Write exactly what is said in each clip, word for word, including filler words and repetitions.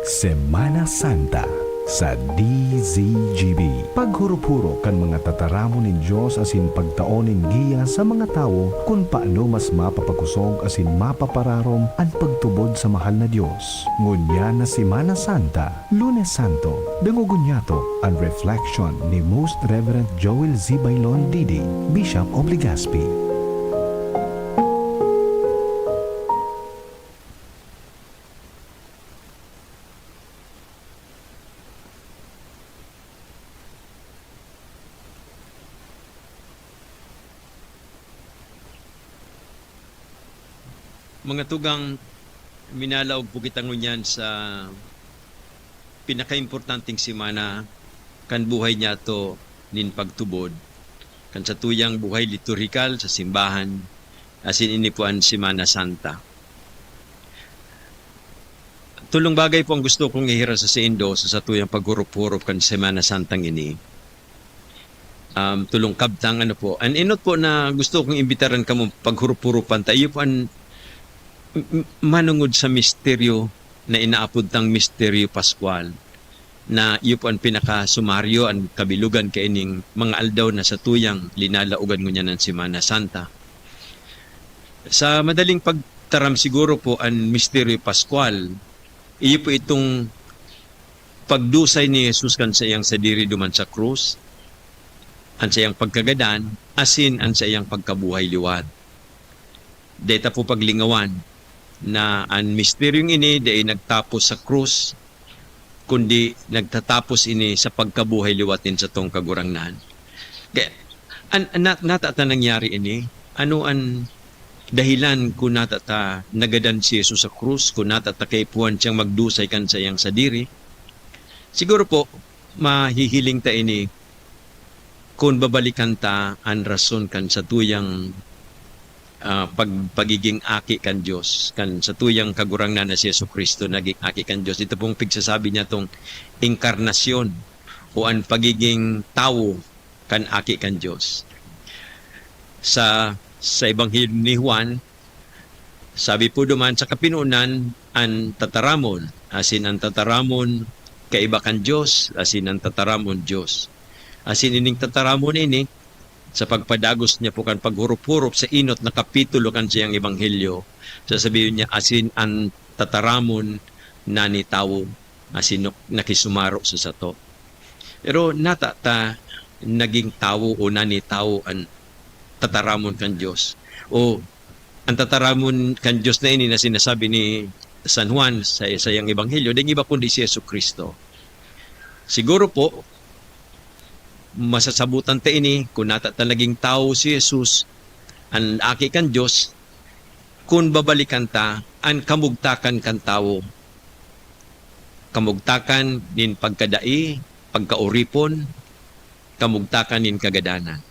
Semana Santa sa D Z G B. Paghurop-hurop kan mga tataramon nin Dios asin pagtao nin giya sa mga tawo kun paano mas mapapakosog asin mapapararom an pagtubod sa mahal na Dios. Ngunyan na Semana Santa, Lunes Santo, dangogon niyato an reflection ni Most Reverend Joel Z. Bailon, D D, Bishop of Legazpi. Mga tugang, minalaog po kita ngunyan sa pinakaimportanteng semana kan buhay niyato nin pagtubod, kan satuyang buhay liturhikal sa simbahan, asin ini po an Semana Santa. Tolong bagay po ang gusto kong ihiras sa saindo sa satuyang paghurop-hurop kan Semana Santang ini. Um, tolong kabtang, ano po. An enot po na gusto kong imbitaran kamo, paghurop-huropan ta, iyo po an m-, m-, manongod sa misteryo na inaapod tang Misteryo Pascual, na iyo po an pinakasumaryo, an kabilugan kaining mga aldaw na satuyang linalaogan ngunyan an Semana Santa. Sa madaling pagtaram siguro po, an Misteryo Pascual, iyo po itong pagdusay ni Jesus kan saiyang sadiri duman sa krus, an saiyang pagkagadan, asin an saiyang pagkabuhay liwat. Dai ta po paglingawan na an misteryong ini dai nagtapos sa krus, kundi nagtatapos ini sa pagkabuhay liwat nin satong Kagurangnan. Kaya, an, an, nata ta nangyari ini? Ano an dahilan kun nata ta nagadan si Jesus sa krus, kun nata ta kaipuhan siyang magdusay kan saiyang sadiri? Siguro po, mahihiling ta ini kun babalikan ta an rason kan satuyang, ah, pag-, pagiging aki kan Dios, kan satuyang Kagurangnan na si Jesu-Cristo naging aki kan Dios. Ito pong pigsasabi niya tong inkarnasyon o an pagiging tawo kan Aki kan Dios. Sa, sa Ebanghelyo ni Juan, sabi po duman, sa kapinonan, an tataramon, asin an tataramon kaiba kan Dios, asin an tataramon Dios. Asin ining tataramon ini, sa pagpadagos niya po kan paghurop-hurop sa enot na kapitulo kan saiyang ebanghelyo, sasabihon niya, "Asin an tataramon nani tawo, asin nok-, nakisumaro sa sato." Pero nata ta naging tawo o nani tawo an tataramon kan Dios? O an tataramon kan Dios na ini na sinasabi ni San Juan sa, sa iyang ebanghelyo, dai iba kundi si Jesu-Cristo. Siguro po, masasabotan ta ini kun nata ta naging tawo si Jesus, an Aki kan Dios, kun babalikan ta an kamugtakan kan tawo. Kamugtakan nin pagkadai, pagkaoripon, kamugtakan nin kagadanan.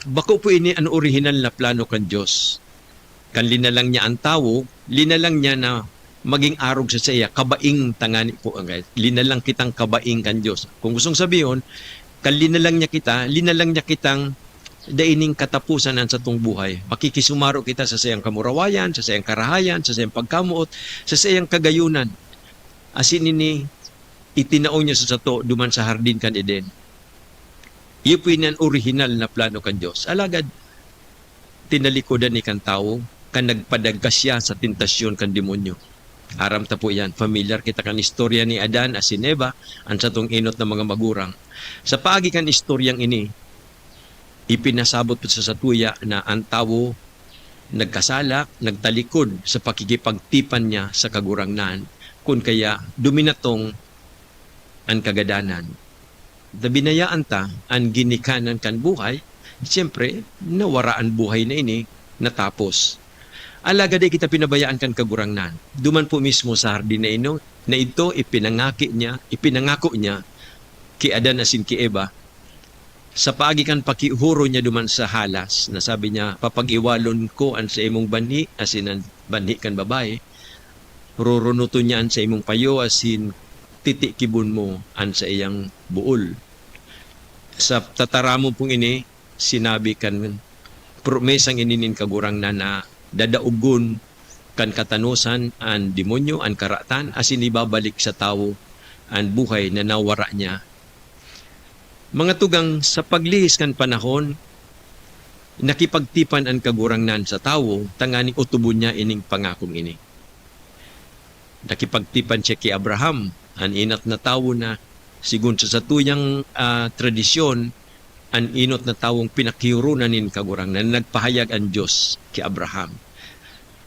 Bako po ini an orihinal na plano kan Dios. Kan linalang niya an tawo, linalang niya na magin arog sa saiya, kabaing tangani po, ang, linalang kitang kabaing kan Dios. Kung gustong sabihon, kan linalang niya kita, linalang niya kitang dai nin kataposan an satong buhay. Makikisumaro kita sa saiyang kamurawayan, sa saiyang karahayan, sa saiyang pagkamoot, sa saiyang kagayonan. Asin ini itinao niya sa sato duman sa Hardin kan Eden. Iyo po ini an orihinal na plano kan Dios. Alagad, tinalikodan ni kan tawo, kan nagpadagkas siya sa tentasyon kan demonyo. Aram ta po iyan, familiar kita kan istorya ni Adan asin Eva, an satong enot na mga magurang. Sa paagi kan istoryang ini, ipinasabot po sa satuya na an tawo nagkasala, nagtalikod sa pakikipagtipan niya sa Kagurangnan, kun kaya duminatong an kagadanan. Ta binayaan ta an ginikanan kan buhay, siyempre, nawara an buhay na ini, natapos. Alagad dai kita pinabayaan kan Kagurangnan. Duman po mismo sa hardin na ino, na idto, ipinangaki niya, ipinangako niya ki Adan asin ki Eva, sa paagi kan pakihuron niya duman sa halas, na sabi niya, "Papag-iwalon ko an saimong banhi asin an banhi kan babayi, rurunoton niya an saimong payo asin titikibon mo an saiyang buol." Sa tataramon pong ini, sinabi kan promesang ini nin Kagurangnan na dadaogon kan katanosan an demonyo, an karatan, asin ibabalik sa tawo an buhay na nawara niya. Mga tugang, sa paglihis kan panahon, nakipagtipan an Kagurangnan sa tawo tanganing otobon niya ining pangakong ini. Nakipagtipan siya ki Abraham, an enot na tawo na, sigon sa satuyang, ah, tradisyon, an enot na tawong pinakioronan nin Kagurangnan, nagpahayag an Dios ki Abraham.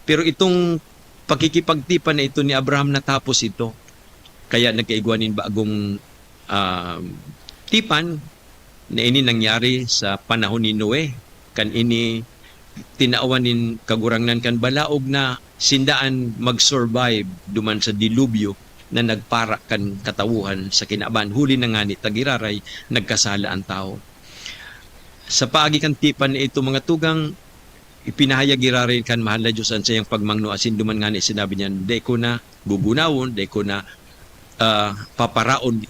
Pero itong pakikipagtipan na ito ni Abraham, natapos ito. Kaya nagkaigwa nin bagong, ah, tipan na ini nangyari sa panahon ni Noe, kan ini tinawan nin Kagurangnan kan balaog na sinda an mag-survive duman sa dilubyo na nagpara kan katawohan sa kinaban. Huli na ngani ta giraray nagkasala an tawo. Sa paagi kan tipan na ito, mga tugang, ipinahayag giraray kan Mahal na Dios an saiyang pagmangno, asin duman ngani sinabi niya, "Dai ko na gugunawon, dai ko na, ah, paparaon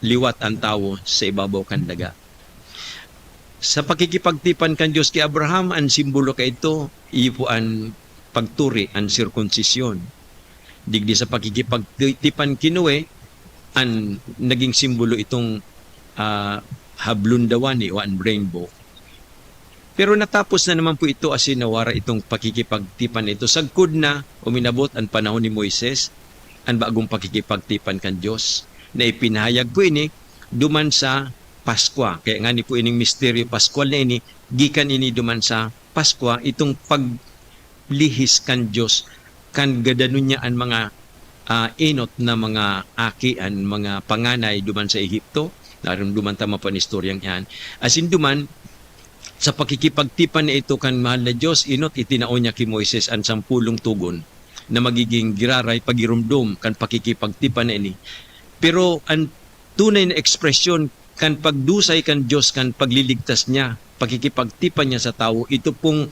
liwat an tawo sa ibabaw kan daga." Sa pakikipagtipan kan Dios ki Abraham, an simbolo kaito, iyo po an pagturi, an sirkunsisyon. Digdi sa pakikipagtipan ki Noe, an naging simbolo itong, ah, hablon daw ani o an rainbow. Pero natapos na naman po ito, asin nawara itong pakikipagtipan na ito sagkod na uminabot an panahon ni Moises, an bagong pakikipagtipan kan Dios, na ipinahayag po ini duman sa Paskwa. Kaya ngani po ining misteryo Paskwal na ini, gikan ini duman sa Paskwa, itong paglihis kan Dios, kan gadanon niya an mga, ah, enot na mga aki, an mga panganay duman sa Egipto. Narumduman ta man po an istoryang iyan. Asin duman, sa pakikipagtipan na ito kan Mahal na Dios, enot, itinao niya ki Moises an sampolong togon na magiging giraray, pagiromdom kan pakikipagtipan na ini. Pero an tunay na ekspresyon kan pagdusay kan Dios kan pagliligtas niya, pakikipagtipan niya sa tawo, ito pong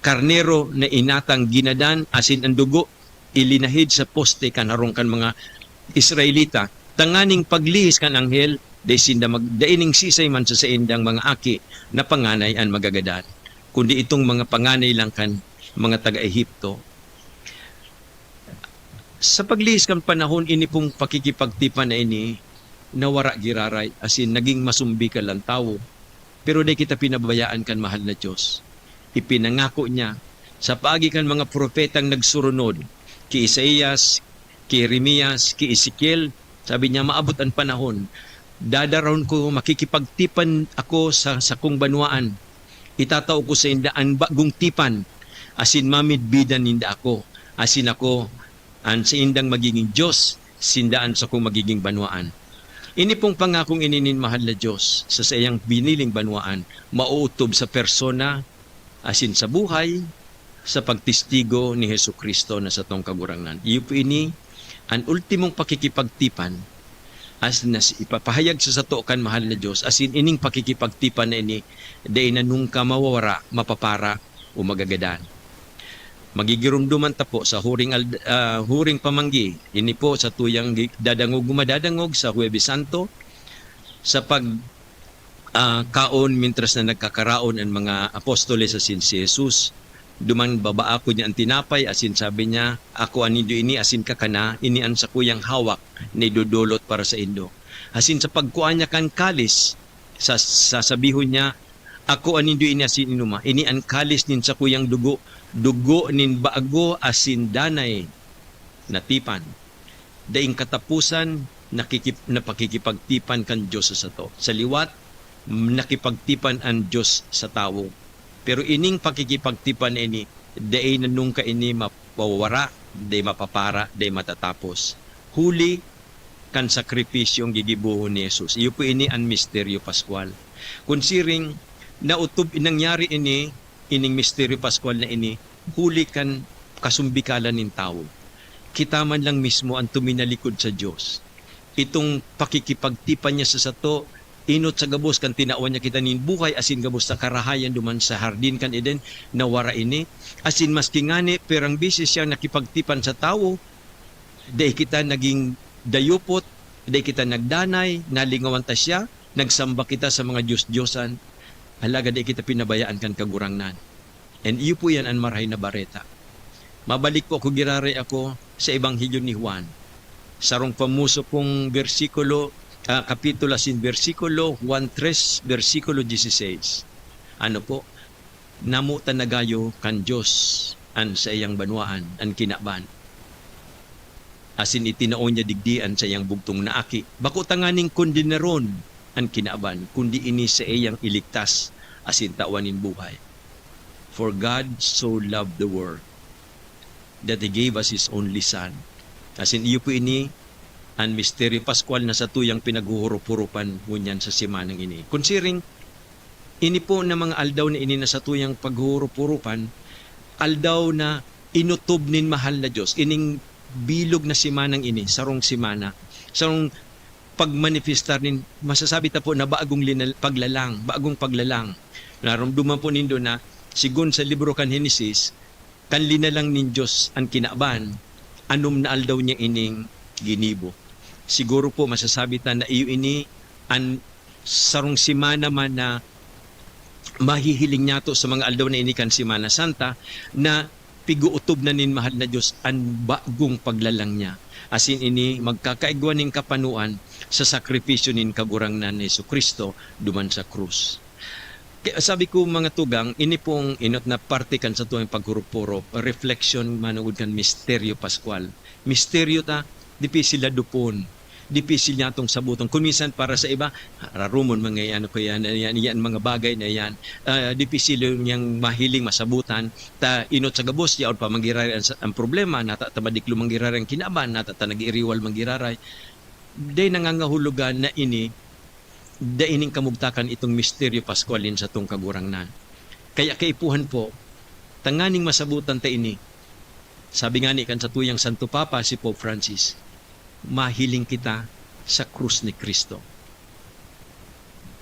karnero na inatang ginadan asin an dugo ilinahid sa poste kan harong kan mga Israelita, tanganing paglihis kan anghel, dai sinda mag-, dai ning sisay man sa saindang mga aki na panganay an magagadan, kundi itong mga panganay lang kan mga taga-Egipto. Sa paglihis kan panahon, ini pong pakikipagtipan na ini nawara giraray, asin naging masumbikal an tawo. Pero dai kita pinabayaan kan Mahal na Dios. Ipinangako niya sa paagi kan mga propetang nagsurunod, ki Isaias, ki Jeremias, ki Ezekiel, sabi niya, "Maabot an panahon, dadarahon ko, makikipagtipan ako sa sakong banwaan. Itatao ko sainda an bagong tipan, asin mamidbidan ninda ako, asin ako an saindang magiging Dios, sinda an sakong magiging banwaan." Ini pong pangakong ini nin Mahal na Dios sa saiyang biniling banwaan, maootob sa persona asin sa buhay, sa pagtestigo ni Jesu-Cristo na satong Kagurangnan. Iyo po ini an ultimong pakikipagtipan, as nas ipapahayag sa sato kan Mahal na Dios, asin ining pakikipagtipan na ini dai na nungka mawawara, mapapara, o magagadan. Magigiromdoman ta po sa huring ald-, ah, huring pamanggi, ini po satuyang gi-, dadangog, madadangog sa Huwebes Santo, sa pag, ah, kaon, mintras na nagkakaraon an mga apostoles asin si Jesus. Duman babaakon niya an tinapay asin sabi niya, "Ako an nindo ini asin kakana, ini an sakuyang hawak na idodolot para saindo." Asin sa pagkua niya kan kalis, sa-, sasabihon niya, "Ako an nindo ini asin inoma, ini an kalis nin sakuyang dugo, dugo nin bago asin danay na tipan." Daing kataposan, nakikip-, na pakikipagtipan kan Dios sa sato. Sa liwat, nakipagtipan an Dios sa tawo. Pero ining pakikipagtipan na ini, dai na nungka ini mapawara, dai mapapara, dai matatapos. Huli kan sakripisyong gigibohon ni Jesus. Iyo po ini an misteryo Paskwal. Kun siring, naotob, nangyari ini, ining misteryo Paskwal na ini, huli kan kasumbikalan nin tawo. Kita man lang mismo an tuminalikod sa Dios. Itong pakikipagtipan niya sa sato, enot sa gabos kan tinawan niya kita nin buhay asin gabos sa karahayan duman sa hardin kan Eden, nawara ini. Asin maski ngani, pirang beses siyang nakipagtipan sa tawo, dai kita naging dayupot, dai kita nagdanay, nalingawan ta siya, nagsamba kita sa mga dios-diosan, alagad dai kita pinabayaan kan Kagurangnan. And iyo po yan an Marahay na Bareta. Mabalik po ako, giraray ako sa Ebanghelyo ni Juan. Sarong famoso pong bersikulo, ah, kapitulo asin bersikulo, Juan tres, bersikulo dieciséis. Ano po? "Namotan na gayo kan Dios an saiyang banwaan, an kinaban. Asin itinao niya digdi an saiyang bugtong na Aki, bako tanganing kondenaron an kinaban, kundi ini saiyang iligtas asin tawan nin buhay. For God so loved the world that He gave us His only Son." Asin iyo po ini an misteryo paskwal na satuyang pinaghuhurup-hurupan ngunyan sa semanang ini. Considering ini po na mga aldaw na ini na satuyang paghuhurup-hurupan, aldaw na inotob nin mahal na Dios, ining bilog na semanang ini, sarong semana, sarong pagmanifestar nin, masasabi ta po na bagong linal-, paglalang, bagong paglalang. Naromdoman po nindo na, sigon sa libro kan Henesis, kan linalang nin Dios an kinaban, anom na aldaw niya ining ginibo. Siguro po masasabi ta na iyo ini an sarong semana man na mahihiling niyato sa mga aldaw na ini kan Semana Santa, na piguotob na nin mahal na Dios an bagong paglalang niya. Asin ini magkakaigwa nin kapanoan sa sakripisyo nin Kagurangnan ni Jesu-Cristo duman sa krus. Kaya sabi ko, mga tugang, ini pong inot na parte kan satuyang paghurup-hurup, reflection manungod kan misteryo paskwal. Misteryo ta, dipisil na dupon, dipisil niyatong saboton. Kung minsan para sa iba, "Raromon, mga yan, ano ko yan, yan, yan, mga bagay na yan." Ah, dipisil niyang mahiling, masabotan. Ta inot sa gabos, yaon pa manggiraray ang, ang problema, nata ta madiklo manggiraray ang kinaban, nata ta nag-iiriwal manggiraray. Dai nangangahulugan na ini, dai nin kamugtakan itong misteryo paskwal nin satong Kagurangnan. Kaya kaipuhan po, tanganing masabotan ta ini, sabi ngani kan satuyang Santo Papa, si Pope Francis, mahiling kita sa krus ni Cristo.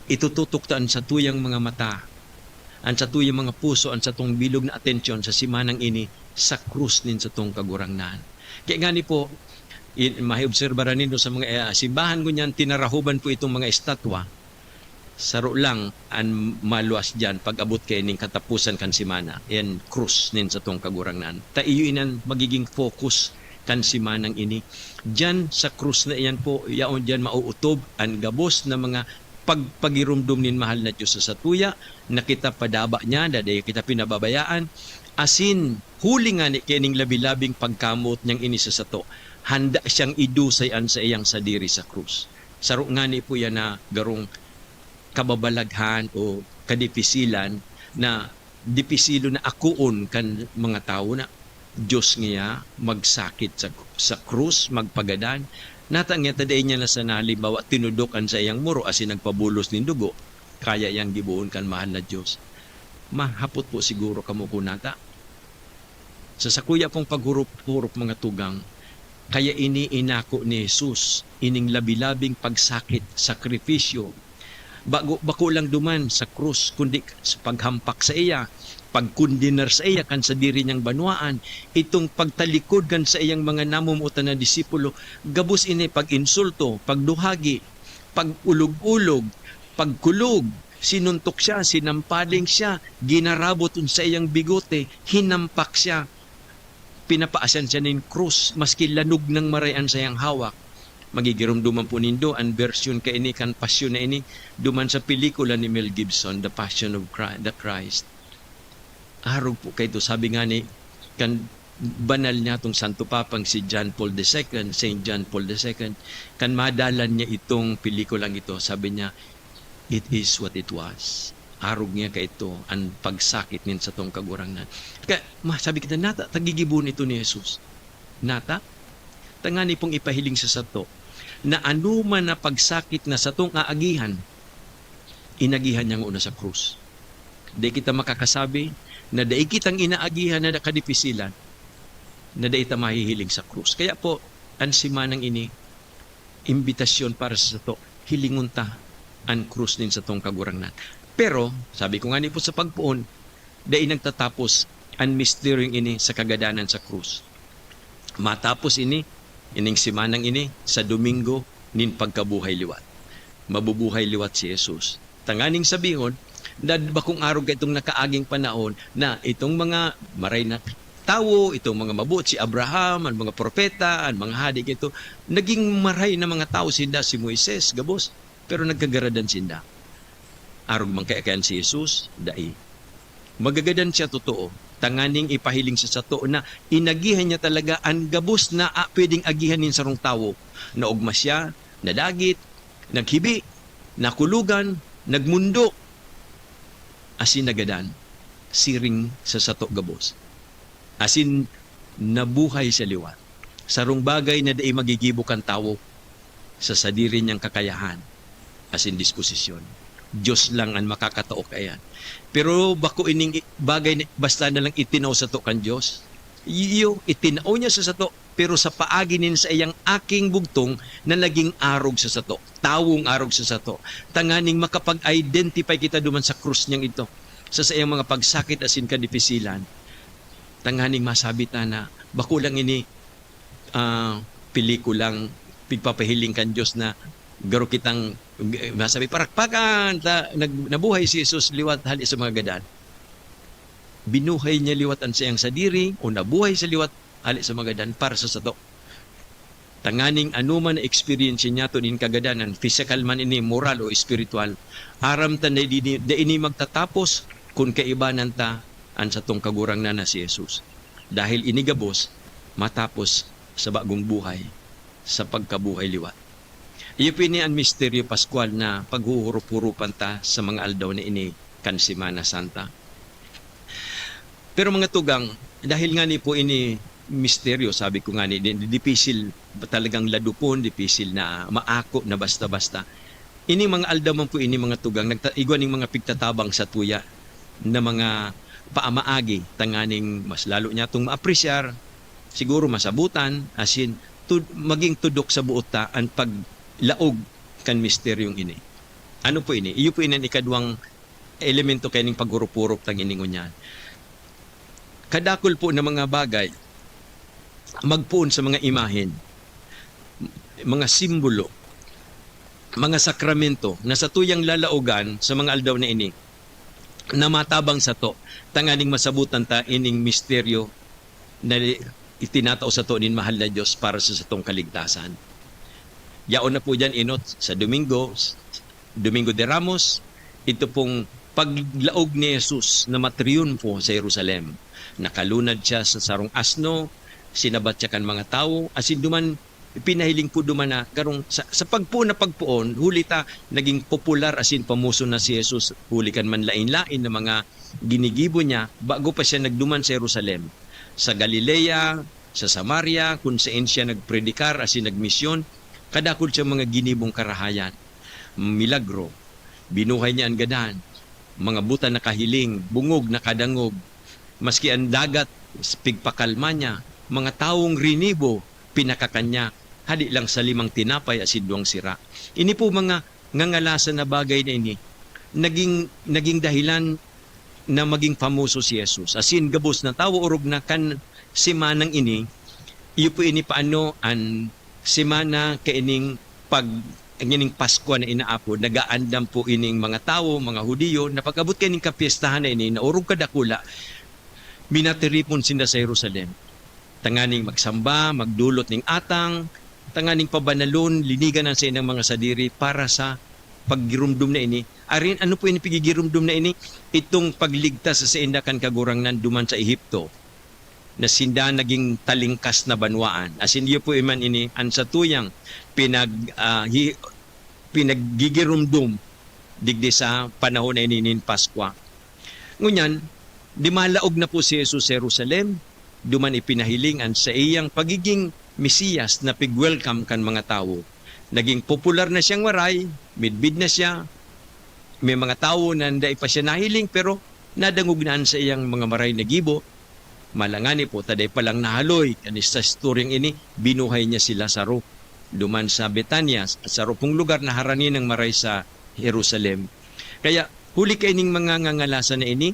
Itututok ta an satuyang mga mata, an satuyang mga puso, an satong bilog na atensyon sa semanang ini sa krus nin satong Kagurangnan. Kaya ngani po, i-, mahiobserbaran nindo sa mga, eh, simbahan ngunyan, tinarahoban po itong mga estatwa. Saro lang an maluwas diyan pag-abot kaining kataposan kan semana, yan krus nin satong Kagurangnan. Ta iyo inan magiging focus kan semanang ini. Diyan sa krus na iyan po, yaon diyan mauotob an gabos na mga pagpagiromdom nin mahal na Dios sa satuya, na kita padaba niya, na dai kita pinababayaan, asin huli ngani kaining labi-labing pagkamoot niyang ini sa sato, handa siyang idusay an saiyang sadiri sa krus. Saro ngani po yan na garong kababalaghan o kadipisilan na dipisilo na akoon kan mga tawo na Dios niya magsakit sa, sa krus, magpagadan. Nata niya ta dai niya na sana, halimbawa, tinudok an saiyang muro asin nagpabulos nin dugo, kaya yang gibohon kan mahal na Dios. Mahapot po siguro kamo kun nata. Sa sakuya pong paghurup-hurup, mga tugang, kaya ini inako ni Jesus, ining labi-labing pagsakit, sakripisyo. Bago, bako lang duman sa krus, kundi sa paghampak saiya, pagkondenar saiya kan sadiri niyang banwaan, itong pagtalikod kan saiyang mga namomotan na disipulo, gabos ini pag-insulto, pagduhagi, pag-ulog-ulog, pagkulog, sinuntok siya, sinampaling siya, ginarabot an saiyang bigote, hinampak siya, pinapaasyan siya nin krus, maski lanog nang maray an saiyang hawak. Magigiromdoman po nindo an bersyon kaini kan pasyon na ini duman sa pelikula ni Mel Gibson, The Passion of Chri-, the Christ. Arog po kaito, sabi ngani kan banal niyatong Santo Papang si John Paul the Second, Saint John Paul the Second, kan madalan niya itong pelikulang ito, sabi niya, "It is what it was." Arog niya kaito an pagsakit nin satong Kagurangnan. Kaya, ma-, sabi kita, nata ta gigibohon ito ni Jesus. Nata, tangani pong ipahiling sa sato na anoman na pagsakit na satong aagihan, inagihan niya ngona sa krus. Dai kita makakasabi na dai kitang inaagihan na kadipisilan, na dai ta mahihiling sa krus. Kaya po, an semanang ini, imbitasyon para sa sato, hilingon ta an krus nin satong Kagurangnan. Pero, sabi ko ngani po sa pagpoon, dai nagtatapos an misteryong ini sa kagadanan sa krus. Matapos ini, ining semanang ini, sa Domingo nin pagkabuhay liwat. Mabubuhay liwat si Jesus. Tanganing sabihon, dad-, bakong arog kaitong nakaaging panahon na itong mga maray na tawo, itong mga mabuot, si Abraham, ang mga propeta, ang mga hade, ito, naging maray na mga tawo sinda, si Moises, gabos, pero nagkagaradan sinda. Arog man kaya kaiyan si Jesus? Dai. Magagadan siya, totoo, tanganing ipahiling sa sato na inagihan niya talaga an gabos na, ah, pwedeng agihan nin sarong tawo. Naogma siya, nadagit, naghibi, nakulogan, nagmondo, asin nagadan, siring sa sato gabos. Asin nabuhay siya liwat. Sarong bagay na dai magigibo kan tawo sa sadiri niyang kakayahan asin disposisyon. Dios lang an makakatao kaiyan. Pero bako ining i-, bagay na basta na lang itinao sato kan Dios. Iyo, itinao niya sa sato, pero sa paagi nin saiyang aking bugtong na naging arog sa sato, tawong arog sa sato, tanganing makapag-identify kita duman sa krus niyang idto, sa saiyang mga pagsakit asin kadipisilan, tanganing masabi ta na bako lang ini, ah, pelikulang pigpapahiling kan Dios na garo kitang, masabi, parakpakan ta, nag-, nabuhay si Jesus liwat hali sa mga gadan. Binuhay niya liwat an saiyang sadiri o nabuhay siya liwat hale sa mga gadan para sa sato. Tanganing anoman na eksperyensya niyato nin kagadanan, pisikal man ini, moral o espiritual, aram ta na di, di, dai ini magtatapos kun kaibanan ta an satong Kagurangnan na si Jesus. Dahil ini gabos matapos sa bagong buhay, sa pagkabuhay liwat. Iyo po ini an misteryo paskwal na paghuhurup-hurupan ta sa mga aldaw na ini kan Semana Santa. Pero mga tugang, dahil ngani po ini misteryo, sabi ko ngani, di-, di-, dipisil talagang ladupon, dipisil na maako na basta-basta. Ini mga aldaw man po ini, mga tugang, nagta-, igwa ning mga pigtatabang satuya na mga paamaagi tanganing mas lalo niyatong maapresyar, siguro masabutan, asin tud-, maging tudok sa buot ta an paglaog kan misteryong ini. Ano po ini? Iyo po ini an ikaduwang elemento kaining paghurup-hurup tang ini ngunyan. Kadakul po na mga bagay, magpoon sa mga imahen, mga simbolo, mga sakramento na satuyang lalaogan sa mga aldaw na ini, na matabang sato, tanganing masabutan ta ining misteryo na itinatao sato nin mahal na Dios para sa satong kaligtasan. Yaon na po diyan, enot, sa Domingo, Domingo de Ramos, ito pong paglaog ni Jesus na matriyunpo sa Jerusalem. Nakalunad siya sa sarong asno, sinabat siya kan mga tawo, asin duman pinahiling po duman na karong sa, sa pagpoon na pagpoon, huli ta naging popular asin pamoso na si Jesus huli kan manlaen-laen na mga ginigibo niya bago pa siya nagduman sa Jerusalem. Sa Galilea, sa Samaria, kun saen siya nagpredikar asin nagmisyon, kadakul siyang mga ginibong karahayan, milagro. Binuhay niya an gadan, mga buta nakahiling, bongog nakadangog. Maski an dagat, pigpakalma niya, mga tawong rinibo, pinakakan niya, hadi lang sa limang tinapay asin duwang sira. Ini po mga ngangalasan na bagay na ini, naging, naging dahilan na maging pamoso si Jesus. Asin gabos na tawo orog na kan semanang ini, iyo po ini paano an semana kaining pag, ining Paskwa na inaapod, nagaandam po ining mga tawo, mga Judio, na pag-abot kaining kapyestahan na ini, na orog kadakula, minatiripon sinda sa Jerusalem, tanganing magsamba, magdolot ning atang, tanganing pabanalon, linigan an saindang mga sadiri para sa paggiromdom na ini. Arin, ano po ini pigigiromdom na ini? Itong pagligtas sa sainda kan Kagurangnan duman sa Ehipto, na sinda naging talingkas na banwaan. Asin iyo po iman ini an satuyang pinag-, ah, hi-, pinaggigiromdom digdi sa panahon na ini nin Paskwa. Ngunyan, dimalaog na po si Jesus sa Jerusalem, duman ipinahiling an saiyang pagiging Mesiyas na pig-welcome kan mga tawo. Naging popular na siyang maray, midbid na siya, may mga tawo na dai pa siya nahiling, pero nadangog na an saiyang mga maray na gibo. Malangani po, ta dai pa lang nahaloy kan sa istoryang ini, binuhay niya sila saro duman sa Betania, sa saro pong lugar na harani nang maray sa Jerusalem. Kaya, huli kaining mga ngangalasan na ini,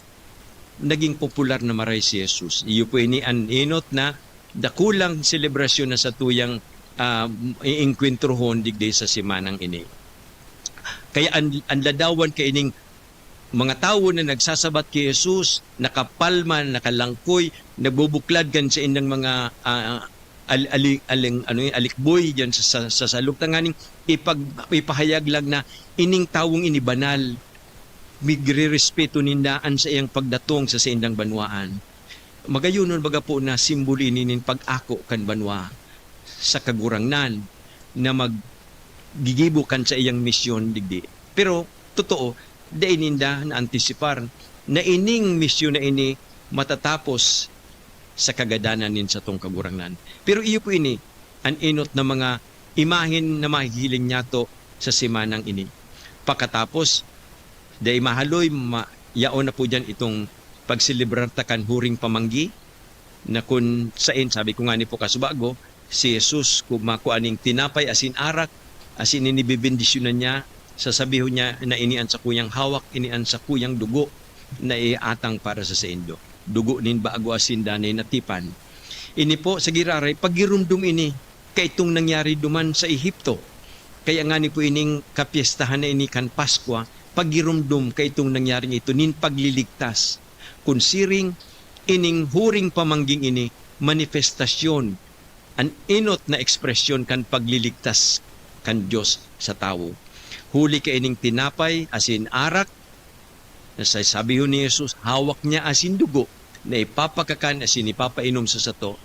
naging popular na maray si Jesus. Iyo po ini an enot na dakulang selebrasyon na satuyang, ah, iengkwentrohon digdi sa semanang ini. Kaya an, an ladawan kaining mga tawo na nagsasabat ki Jesus, nakapalman, nakalangkoy, nagbubuklad kan saindang mga, ah, al-, ali-, aling-, ano yun, alikboy diyan sa, sa, sa salog, tanganing ipag-, ipahayag lang na ining tawong ini banal, migrerespeto ninda an saiyang pagdatong sa saindang banwaan. Magayonon baga po na simbolo ini nin pag-ako kan banwa sa Kagurangnan na maggigibo kan saiyang misyon digdi. Pero, totoo, dai ninda na-antisipar na ining misyon na ini matatapos sa kagadanan nin satong Kagurangnan. Pero iyo po ini, an enot na mga imahen na mahihiling nyato sa semanang ini. Pakatapos, dai mahaloy, ma-, yaon na po diyan itong pagselebrar ta kan huring pamanggi, na kun saen, sabi ko ngani po kasubago, si Jesus kumakua nin tinapay asin arak, asin ini bebendisyonan niya, sasabihon niya na, "Ini an sakuyang hawak, ini an sakuyang dugo na iatang para sa saindo, dugo nin bago asin danay na tipan." Ini po, sa giraray, paggiromdom ini kaitong nangyari duman sa Ehipto. Kaya ngani po ining kapyestahan na ini kan Paskwa, paggiromdom kaitong nangyaring ito nin pagliligtas. Kun siring, ining huring pamangging ini, manifestasyon, an enot na ekspresyon kan pagliligtas kan Dios sa tawo. Huli kaining tinapay asin arak, na sa sabihon ni Jesus, hawak niya asin dugo na ipapakakan asin ipapainom sa sato,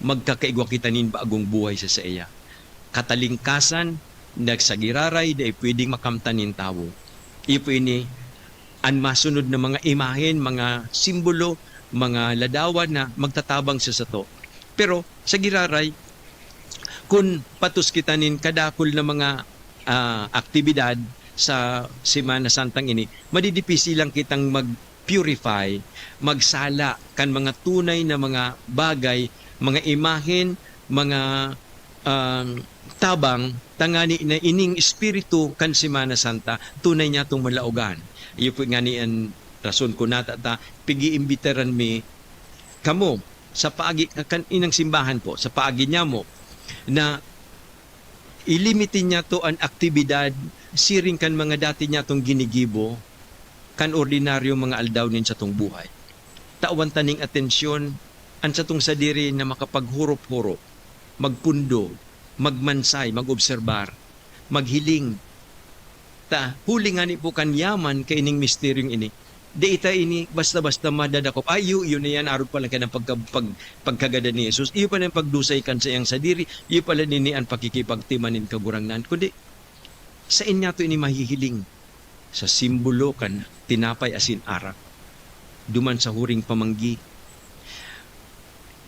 magkakaigwa kita nin bagong buhay sa saiya. Katalingkasan na sa giraray dai pwedeng makamtan nin tawo. Iyo po ini an masunod na mga imahen, mga simbolo, mga ladawan na magtatabang sa sato. Pero sa giraray, kun patos kita nin kadakul na mga, ah, aktibidad sa Semana Santang ini, madidipisi lang kitang mag-purify, magsala kan mga tunay na mga bagay, mga imahen, mga, um, tabang, tangani na ining espiritu kan Semana Santa tunay niyatong malaogan. Iyo po ngani an rason kun nata ta pig-iimbitaran mi kamo sa paagi kan inang simbahan po, sa paagi niyamo, na ilimiti niyato an aktibidad siring kan mga dati niyatong ginigibo kan ordinaryong mga aldaw nin satong buhay. Tawan ta ning atensyon an satong sadiri na makapaghurop-hurop, magpundo, magmansay, mag-obserbar, maghiling. Ta, huli ngani po kan yaman kaining misteryong ini, dai ta ini basta-basta madadakop. Ay, iyo, iyo na yan, arog pa lang kaiyan pagka-, pag-, pagkagadan ni Jesus. Iyo pa lang pagdusay kan saiyang sadiri, iyo pa lang ini an pakikipagtima nin Kagurangnan. Kundi, saen niyato ini mahihiling? Sa simbolo kan tinapay asin arak, duman sa huring pamanggi.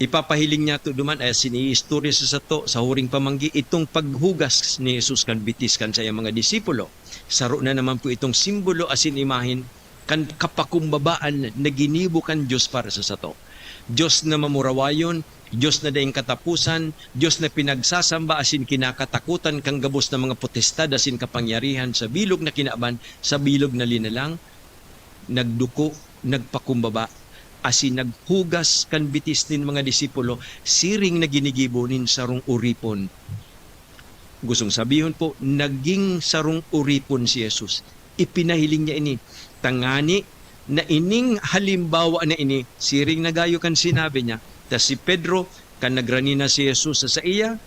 Ipapahiling niyato duman, ay asin iistorya sa sato sa huring pamanggi, itong paghugas ni Jesus kan bitis kan saiyang mga disipulo. Saro na naman po itong simbolo asin imahen kan kapakumbabaan na ginibo kan Dios para sa sato. Dios na mamurawayon, Dios na daing kataposan, Dios na pinagsasamba asin kinakatakotan kan gabos na mga potestad asin kapangyarihan sa bilog na kinaban, sa bilog na linalang, nagduko, nagpakumbaba, asin naghugas kan bitis nin mga disipulo, siring na ginigibo nin sarong oripon. Gustong sabihon po, naging sarong oripon si Jesus. Ipinahiling niya ini, tangani na ining halimbawa na ini, siring na gayo kan sinabi niya, ta si Pedro, kan nagrani na si Jesus sa saiya,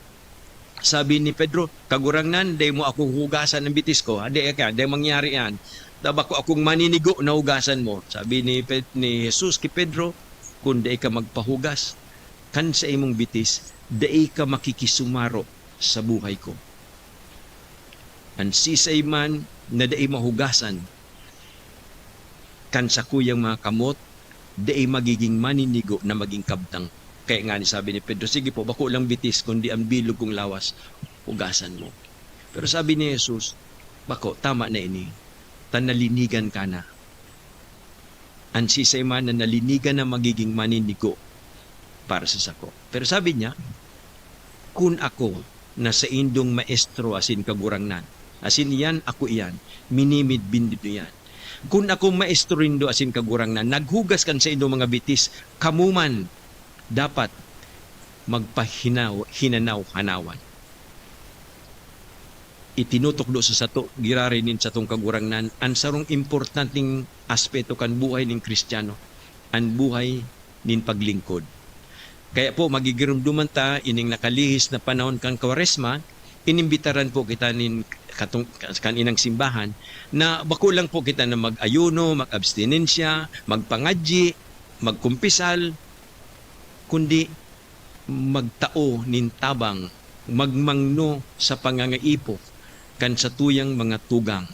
sabi ni Pedro, "Kagurangnan, dai mo ako hugasan ang bitis ko, ha? Dai ka, dai mangyari yan. Ta bako akong maninigo na hugasan mo." Sabi ni Ped-, ni Jesus ki Pedro, "Kun dai ka magpahugas kan saimong bitis, dai ka makikisumaro sa buhay ko." An siisay man na dai mahugasan kan sakuyang mga kamot, dai magiging maninigo na maging kabtang. Kaya ngani sabi ni Pedro, "Sige po, bako lang bitis, kundi ang bilog kong lawas, hugasan mo." Pero sabi ni Jesus, "Bako, tama na ini, ta nalinigan ka na." An siisay man na nalinigan na magiging maninigo para sa sako. Pero sabi niya, "Kun ako na saindong maestro asin kagurangnan, asin iyan, ako iyan, minimidbid nindo iyan. Kun ako maestro nindo asin kagurangnan, naghugas kan saindong mga bitis, kamo man dapat magpahinaw-, hinanaw-hanawan." itinutukdo sa sato giraray nin satong Kagurangnan an sarong importanteng aspeto kan buhay nin Kristiyano, an buhay nin paglingkod. Kaya po, magigiromdoman ta ining nakalihis na panahon kan Kwaresma, inimbitaran po kita nin katong-, kan inang simbahan na bako lang po kita na mag-ayuno, mag-abstinensya, magpangadyi, magkumpisal, kundi magtao nin tabang, magmangno sa pangangaipo kan satuyang mga tugang.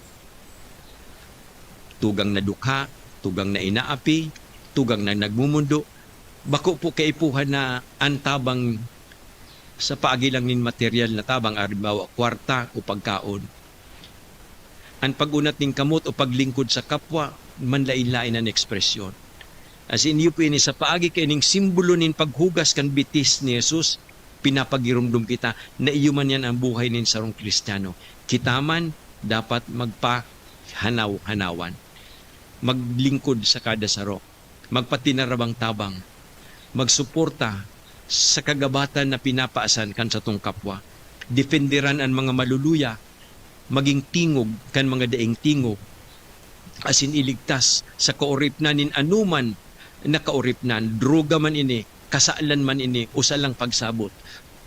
Tugang na dukha, tugang na inaapi, tugang na nagmumundo. Bako po kaipuhan na an tabang sa paagi lang nin materyal na tabang, halimbawa, kwarta o pagkaon. An pag-unat nin kamot o paglingkod sa kapwa, manlaen-laen an ekspresyon. As in, iyo po ini sa paagi kaining simbolo nin paghugas kan bitis ni Jesus, pinapagiromdom kita na iyo man yan ang buhay nin sarong Kristiyano. Kita man dapat magpahanaw-hanawan, maglingkod sa kada saro, magpatinarabang tabang, magsuporta sa kagabatan na pinapaasan kan satong kapwa, dependeran an mga maluluya, magin tingog kan mga daing tingog, asin iligtas sa kaoripnan nin anoman na kaoripnan, droga man ini, kasalan man ini, o salang pagsabot.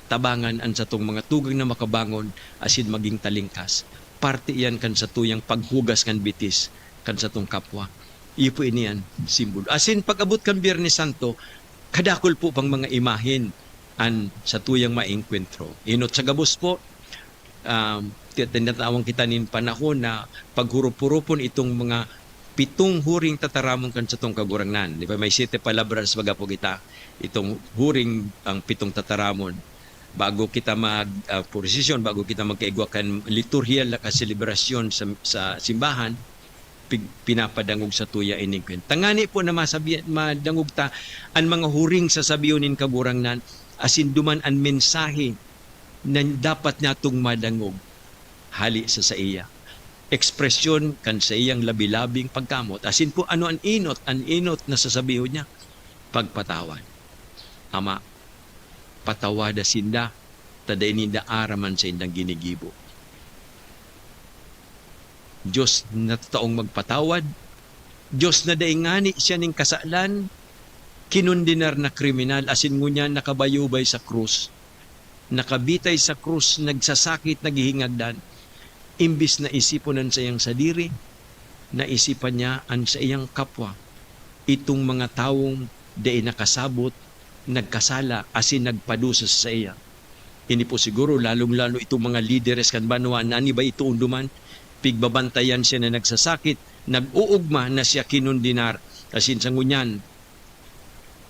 Tabangan an satong mga tugang na makabangon asin magin talingkas. Parte iyan kan satuyang paghugas kan bitis kan satong kapwa. Iyo po ini an simbolo. Asin pag-abot kan Biyernes Santo, kadakul po pang mga imahen an satuyang maengkwentro. Enot sa gabos po, um, ti-, tinatawan kita nin panahon na paghurup-hurupon itong mga pitong huring tataramon kan satong Kagurangnan. Di ba, may siete palabras, baga po kita, itong huring, ang pitong tataramon. Bago kita mag, ah, prosesyon, bago kita magkaigwa kan liturhiyal na kaselebrasyon sa, sa simbahan, pig-, pinapadangog sa tuya ining kwento. Tangani po na masabi-, madangog ta an mga huring sasabihon nin Kagurangnan, asin duman an mensahe na dapat natong madangog hale sa saiya. Ekspresyon kan saiyang labi-labing pagkamot. Asin po, ano an enot? An enot na sasabihon niya, pagpatawad. Ama, patawada sinda, ta dai ninda aram an saindang ginigibo. Dios na tataong magpatawad, Dios na dai ngani siya nin kasalan, kinondenar na kriminal, asin ngunyan nakabayubay sa krus. Nakabitay sa krus, nagsasakit, naghihingagdan. Imbis na isipon an saiyang sadiri, naisipan niya an saiyang kapwa, itong mga tawong dai nakasabot, nagkasala, asin nagpadusa sa saiya. Ini po siguro, lalong-lalo itong mga lideres kan banwa na an iba itoon duman, pigbabantayan siya na nagsasakit, nag-uugma na siya kinondenar, asin sa ngunyan,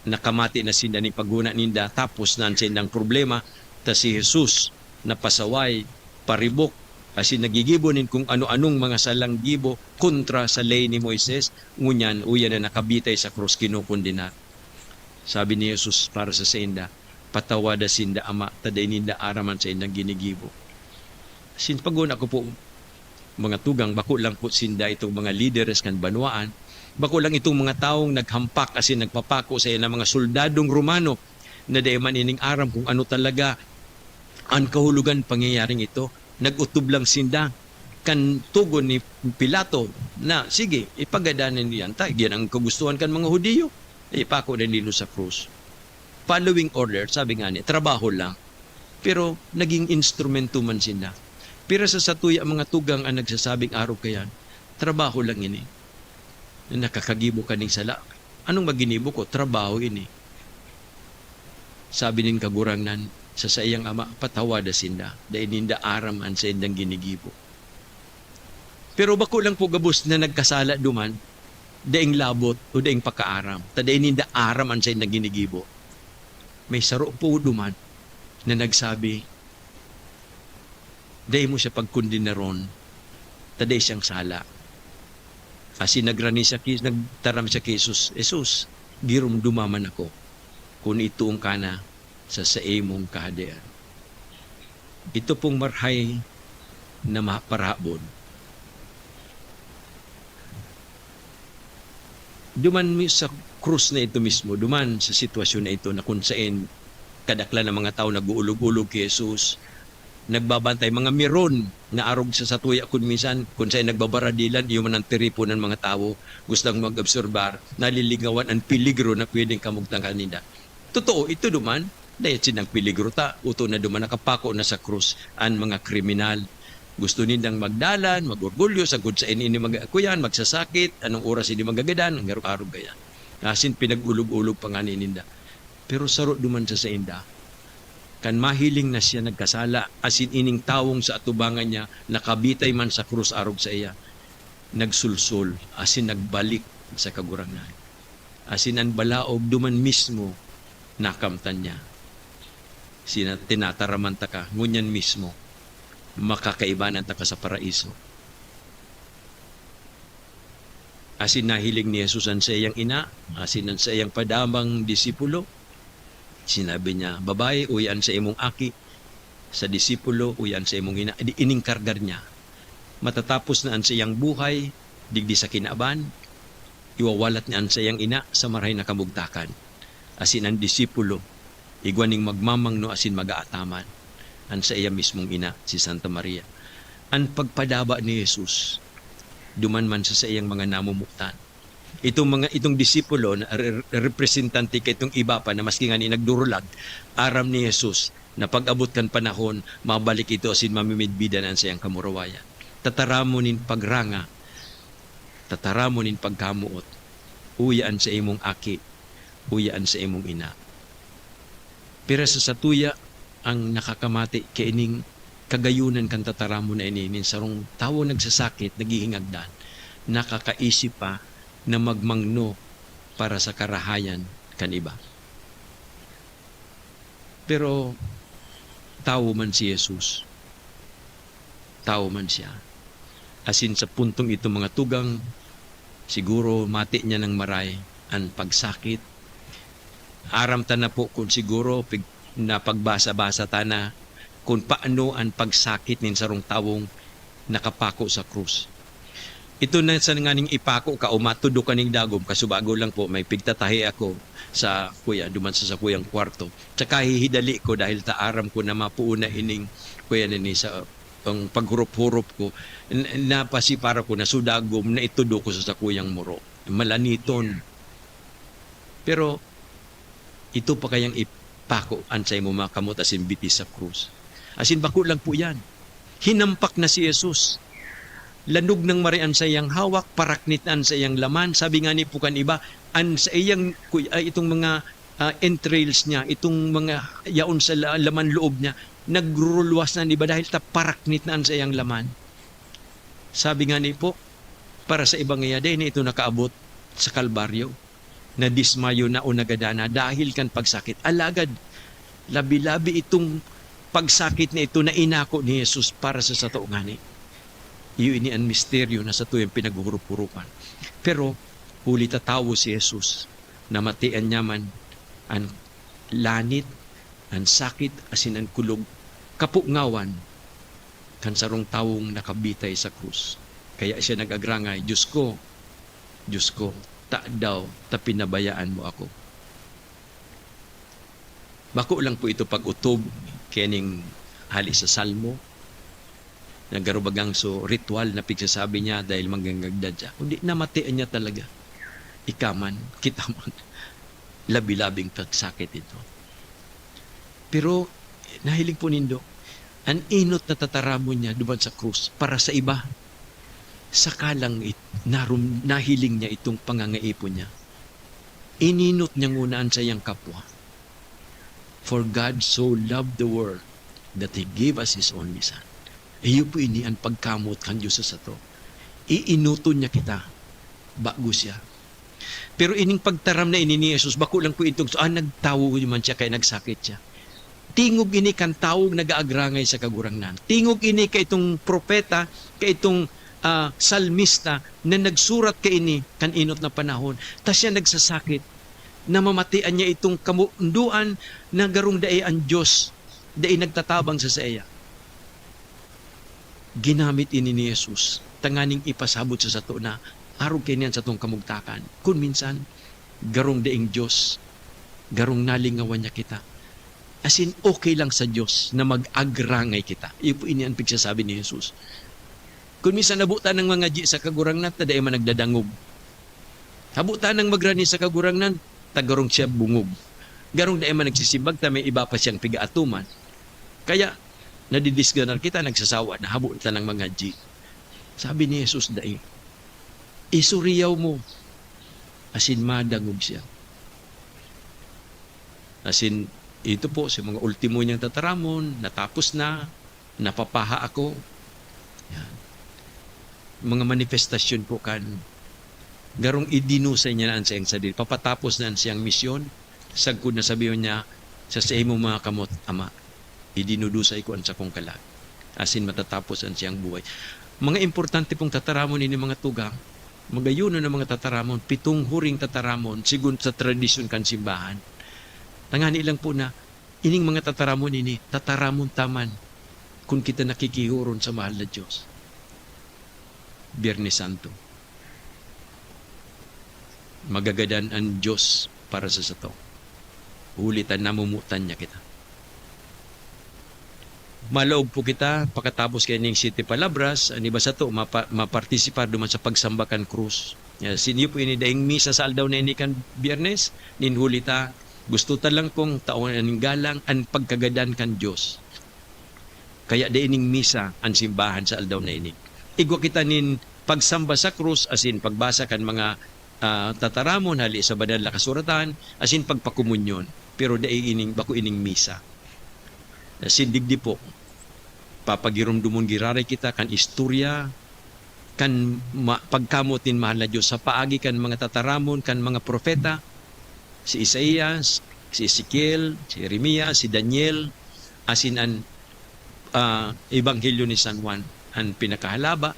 nakamati na sinda nin paghona ninda, tapos na an saindang problema, ta si Jesus napasaway, paribok, asin naggigibo nin kung ano-anong mga salang gibo kontra sa ley ni Moises, ngunyan uya na nakabitay sa krus, kinokondenar. Sabi ni Jesus para sa sainda, "Patawada sinda, Ama, ta dai ninda aram an saindang ginigibo." Sin paguna ko po, mga tugang, bako lang po sinda itong mga lideres kan banwaan, bako lang itong mga tawong naghampak asin nagpapako sa mga soldadong Romano na dai man ining aram kung ano talaga an kahulogan pangyayaring ito. Nag-otob lang sinda kan togon ni Pilato na, "Sige, ipagadan nindo yan, ta iyan ang kagustuhan kan mga Hudiyo. Ipako na nindo sa krus." Following order, sabi nga ni, trabaho lang. Pero naging instrumento man sinda. Pero sa satuya, mga tugang an nagsasabing arog kaiyan, "Trabaho lang ini. Nakakagibo ka ning sala. Anong maginibo ko? Trabaho ini." Sabi nin Kagurangnan sa saiyang Ama, "Patawada sinda, dai ninda aram an saindang ginigibo." Pero bako lang po gabos na nagkasala duman, daing labot o daing pakaaram, ta dai ninda aram an saindang ginigibo. May saro po duman na nagsabi, "Dai mo siya pagkondenaron, ta dai siyang sala." Asin nagrani siya ki-, nagtaram siya ki Jesus, "Jesus, giromdoma man ako kun itoon ka na sa saimong Kahadean." Ito pong marahay na ma-, parahabon. Duman mi-, sa krus na ito mismo, duman sa sitwasyon na ito na kung saen kadaklan ng mga tao nag-uulog-ulog ki Jesus, nagbabantay, mga meron na arog sa satuya kun minsan, kun saen nagbabaradilan, iyo man ang tiripon ng mga tawo, gustong mag-obserbar, nalilingawan ang peligro na pwedeng kamugtan kaninda. Totoo, ito duman, dahil sinang peligro ta, uto na duman nakapako na sa krus ang mga kriminal. Gusto nindang magdalan, mag-orgulyo, sagkod saen ini mag-, kuyan, magsasakit, anong oras ini magagadan, ang arog-arog kaya. Asin pinag-ulog-ulog pa ngani ninda. Pero saro duman sa sainda, kan mahiling na siya nagkasala, asin ining tawong sa atubangan niya nakabitay man sa krus arog saiya, nagsulsol, asin nagbalik sa Kagurangnan. Asin an balaog duman mismo nakamtan niya. Sina-, tinataraman taka, ngunyan mismo, makakaibanan taka sa paraiso. Asin nahiling ni Jesus an saiyang ina, asin an saiyang padabang disipulo. Sinabi niya, "Babayi, uya an saimong aki." Sa disipulo, "Uya an saimong ina." Di iningkargar niya. Matatapos na an saiyang buhay, digdi sa kinaban, iwawalat niya an saiyang ina sa marahay na kamugtakan. Asin an disipulo, igwa ning magmamangno asin mag-aataman, an saiya mismong ina, si Santa Maria. An pagpadaba ni Jesus, duman man sa saiyang mga namomotan. Itong mga, itong disipulo na re-, representante kaitong iba pa na maski ngani nagdurulag, aram ni Jesus na pag-abot kan panahon, mabalik ito asin mamimidbidan an saiyang kamurawayan. Tataramon nin pagranga, tataramon nin pagkamoot, uya an saimong aki, uya an saimong ina. Pero sa satuya, ang nakakamati kaining kagayonan kan tataramon na ini, nin sarong tawo nagsasakit, naghihingagdan, nakakaisip pa na magmangno para sa karahayan kan iba. Pero tawo man si Jesus, tawo man siya. Asin sa puntong ito, mga tugang, siguro mati niya nang maray an pagsakit. Aram ta na po kun siguro pig-, napagbasa-basa ta na kun paano an pagsakit nin sarong tawong nakapako sa krus. Ito na sa nganing ipako ka o matudo ka ning dagom, kasubago lang po, may pigtatahi ako sa kuya, duman sa sakuyang kwarto. Tsaka hihidali ko dahil ta aram ko na mapuon na ining, kuya, nini sa ang paghurup-hurup ko, n-, napasipara ko na so dagom na itudo ko sa sakuyang muro. Malaniton. Pero ito pa kayang ipako an saimo mga kamot asin bitis sa krus. Asin bako lang po yan. Hinampak na si Jesus. Lanog nang maray an saiyang hawak, paraknit na an saiyang laman. Sabi ngani po kan iba, an saiyang, kuy-, ay, itong mga, ah, entrails niya, itong mga yaon sa la-, laman loob niya, nagrurulwas na an iba dahil ta paraknit na an saiyang laman. Sabi ngani po, para sa iba ngaya, dai na ito nakaabot sa Kalbaryo. Nadismayo na o nagadan na dahil kan pagsakit. Alagad, labi-labi itong pagsakit na ito na inako ni Jesus para sa sato ngani. Iyo ini an misteryo na satuyang pinaghuhurup-hurupan. Pero, huli ta tawo si Jesus, namatian niya man an lanit, an sakit, asin an kulog, kapungawan kan sarong tawong nakabitay sa krus. Kaya siya nag-agrangay, "Diyos ko, Diyos ko, tadaw ta pinabayaan mo ako?" Bako lang po ito pag-otob kaning hali sa Salmo, na garo bagang so ritual na pigsasabi niya dahil manggangagdan siya, kundi namatian niya talaga. Ika man, kita man, labi-labing pagsakit ito. Pero nahiling po nindo, an enot na tataramon niya duman sa krus para sa iba. Saka lang it-, narum-, nahiling niya itong pangangaipon niya. Ininot niya nguna an saiyang kapwa. "For God so loved the world that He gave us His only Son." Iyo po ini an pagkamot kan Dios sa sato. Iinoton niya kita, bago siya. Pero ining pagtaram na ini ni Jesus, bako lang po itong, ah, nagtawo man siya kaya nagsakit siya. Tingog ini kan tawong nag-aagrangay sa Kagurangnan. Tingog ini kaitong propeta, kaitong, ah, salmista na nagsurat kaini kan enot na panahon. Ta siya nagsasakit, namamatian niya itong kamundoan na garong dai an Dios, dai nagtatabang sa saiya. Ginamit ini ni Jesus tanganing ipasabot sa sato na arog kaini an satong kamugtakan. Kun minsan, garong daing Dios, garong nalingawan niya kita. As in, okay lang sa Diyos na mag-agrangay kita. Iyo po ini an pigsasabi ni Jesus. Kun minsan habo tanang mangadyi sa Kagurangnan ta dai man nagdadangog. Habo tanang magrani sa Kagurangnan ta garong siya bungog. Garong dai man nagsisimbag ta may iba pa siyang pigaatuman. Kaya, nadidisganar kita, nagsasawa na habo tanang mangadyi. Sabi ni Jesus, "Dai. Isuriyaw mo." As in, madangog siya. As in, ito po, sa mga ultimo niyang tataramon, natapos na, napapaha ako. Yan. Mga manifestasyon po kan garong idinusay niya na an saiyang sadiri. Papatapos na an siyang misyon. Sagkod na sabihon niya, "Sa saimo mga kamot, Ama, idinudusay ko an sakong kalag." Asin matatapos an siyang buhay. Mga importante pong tataramon ini, mga tugang. Magayonon na mga tataramon, pitong huring tataramon, sigon sa tradisyon kan simbahan. Tangani lang po na ining mga tataramon ini, tataramon ta man kun kita nakikihoron sa mahal na Diyos. Biyernes Santo. Magagadan an Diyos para sa sato. Huli ta namomotan niya kita. Malaog po kita, pakatapos kaining Siete Palabras, an iba sato mapa-, mapartisipar duman sa pagsamba kan krus. Ya, sinyo po ini daing misa sa aldaw na ini kan Biyernes, nin huli ta, gusto ta lang pong taon an galang, an pagkagadan kan Diyos. Kaya dai ning misa an simbahan sa aldaw na ini. Igwa kita nin pagsamba sa krus, asin pagbasa kan mga, ah, tataramon hali sa Banal na Kasuratan, asin pagpakomunyon. Pero dai ining, bako ining misa. Asin digdi po, papagiromdomon giraray kita kan istorya, kan ma-, pagkamot nin mahal na Diyos sa paagi kan mga tataramon kan mga propeta, si Isaias, si Ezekiel, si Jeremias, si Daniel, asin an, ah, Ebanghelyo ni San Juan, an pinakahalaba,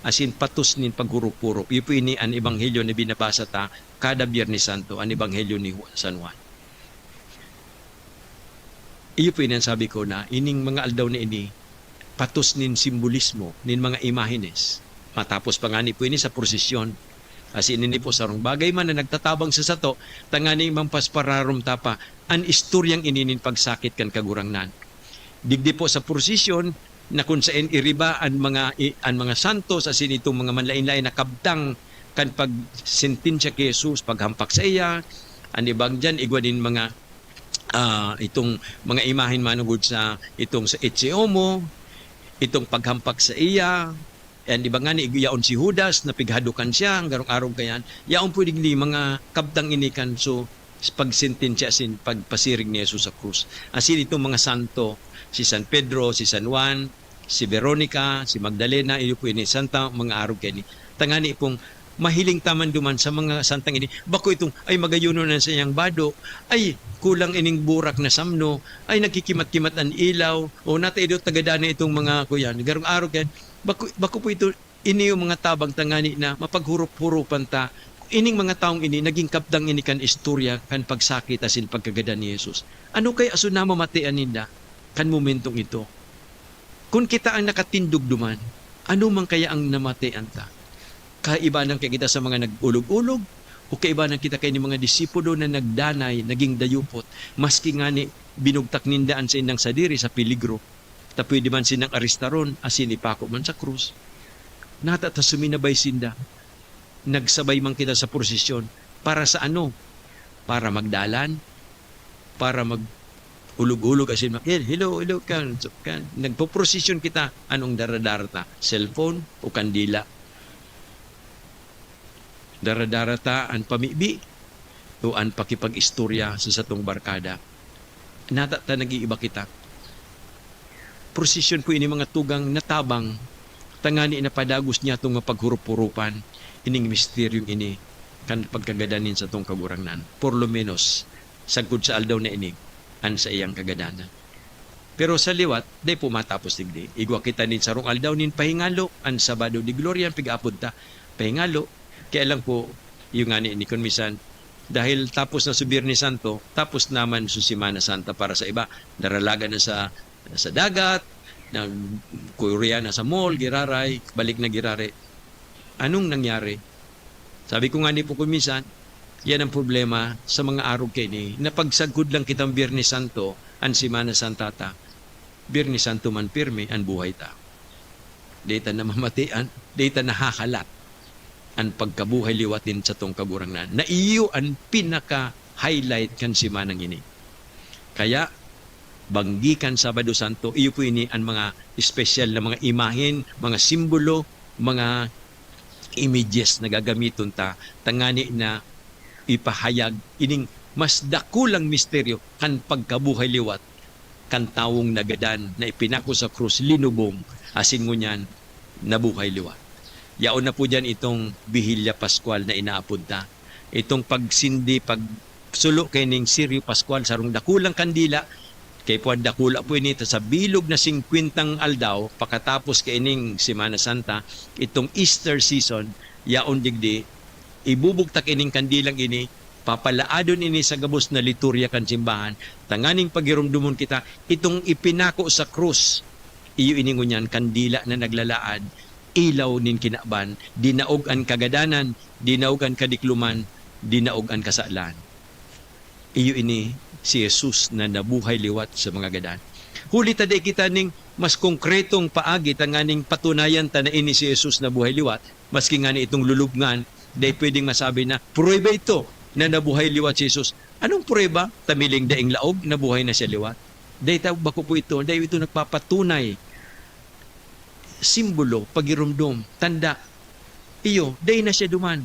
asin patos nin paghurop-hurop. Iyo po ini an Ebanghelyo na binabasa ta kada Biyernes Santo, an Ebanghelyo ni Ju-, San Juan. Iyo po ini an sabi ko na ining mga aldaw na ini, patos nin simbolismo, nin mga imahenes. Matapos pa ngani po ini sa prosesyon. Asin ini po sarong bagay man na nagtatabang sa sato, tangani mangpaspararom ta pa an istoryang ini nin pagsakit kan Kagurangnan. Digdi po sa prosesyon na kun saen iriba an mga i-, an mga santos asin itong mga manlaen-laen na kabtang kan pagsentensya ki Jesus, paghampak saiya, an ibang diyan igwa nin mga, ah, itong mga imahen manugod sa, itong sa Ecce Homo, itong paghampak saiya, an iba ngani, yaon si Judas, na pighadokan siya, an garong arog kayan. Yaon po digdi mga kabtang ini kan, so, pagsentensya asin pagpasiring ni Jesus sa krus. Asin itong mga santo, si San Pedro, si San Juan, si Veronica, si Magdalena, iyo po ini, santa, mga arog kaini. Tangani pong mahiling ta man duman sa mga santang ini. Bako itong, "Ay, magayonon an saiyang bado. Ay, kulang ining burak na samno. Ay, nagkikimat-kimat an ilaw. O, nataidot tagadan na itong mga kuyan." Garong arog kayan. Bako, bako po ito, ini yung mga tabang tangani na mapaghurop-huropan ta. Ining mga taong ini, naging kabtang ini kan istorya, kan pagsakit asin pagkagadan ni Jesus. Ano kaya aso namamatean ninda kan momentong ito? Kun kita ang nakatindog duman, ano man kaya ang namatean ta? Kaibanan kaya kita sa mga nag-olog-olog? O kaibanan kita kaini mga disipulo na nagdanay, naging dayupot, maski ngani binugtak ninda an saindang sadiri sa peligro, ta pwede man sindang arestaron asin ipako man sa krus? Nata ta suminabay sinda. Nagsabay man kita sa prosesyon. Para sa ano? Para magdalan? Para mag-ulog-ulog asin mag-, "Hello, hello," kan, so, kan, nagpoprosesyon kita. Anong dara-dara ta? Cellphone o kandila? Dara-dara ta an pamibi o an pakipag-istorya sa satong barkada? Nata ta nag-iiba kita. Prosesyon po ini, mga tugang, na tabang, tangani na padagos niya tong mapaghurop-huropan ining misteryong ini kan pagkagadan nin satong Kagurangnan. Por lo menos, sagkod sa aldaw na ini, an saiyang kagadanan. Pero sa liwat, dai po matapos digdi. Igwa kita nin sarong aldaw nin pahingalo, an Sabado de Gloria, an pig-aapod ta, pahingalo. Kaya lang po, iyo ngani ini, kun minsan, dahil tapos na su Biyernes Santo, tapos naman su Semana Santa para sa iba. Naralagan na sa, sa dagat, nagkuya na sa mall, giraray, balik na giraray. Anong nangyari? Sabi ko ngani po kun minsan, Yan ang problema sa mga arog kaini, na pagsagkod lang kitang Biyernes Santo, an Semana Santa ta, Biyernes Santo man pirmi an buhay ta. Dai ta namamatian, dai ta nahahalat an pagkabuhay liwat nin satong Kagurangnan, na iyo an pinaka-highlight kan semanang ini. Kaya, banggi kan Sabado Santo, iyo po ini an mga espesyal na mga imahen, mga simbolo, mga images na gagamiton ta, tangani na ipahayag ining mas dakulang misteryo kan pagkabuhay liwat kan tawong nagadan na ipinako sa krus, linubong, asin ngunyan nabuhay liwat. Yaon na po diyan itong Bihilya Pascual na inaapod ta. Itong pagsindi, pagsulo kaining Sirio Pascual, sarong dakulang kandila, kay puwan dakula po ini, ta sa bilog na singkwentang aldaw, pakatapos kaining Semana Santa, itong Easter season, yaon digdi, ibubugtak ining kandilang ini, papalaadon ini sa gabos na liturya kan simbahan, tanganing pagiromdomon kita, itong ipinako sa krus. Iyo ini ngunyan kandila na naglalaad, ilaw nin kinaban, dinaog an kagadanan, dinaog an kadikloman, dinaog an kasalan. Iyo ini si Jesus na nabuhay liwat sa mga gadan. Huli ta dai kita ning mas konkretong paagi tanganing patunayan ta na ini si Jesus na buhay liwat, maski ngani itong lulubngan, dai pwedeng masabi na pruweba ito na nabuhay liwat si Jesus. Anong pruweba? Tamiling daing laog, nabuhay na siya liwat. Dai ta, bako po ito, dai ito nagpapatunay. Simbolo, pagiromdom, tanda. Iyo, dai na siya duman.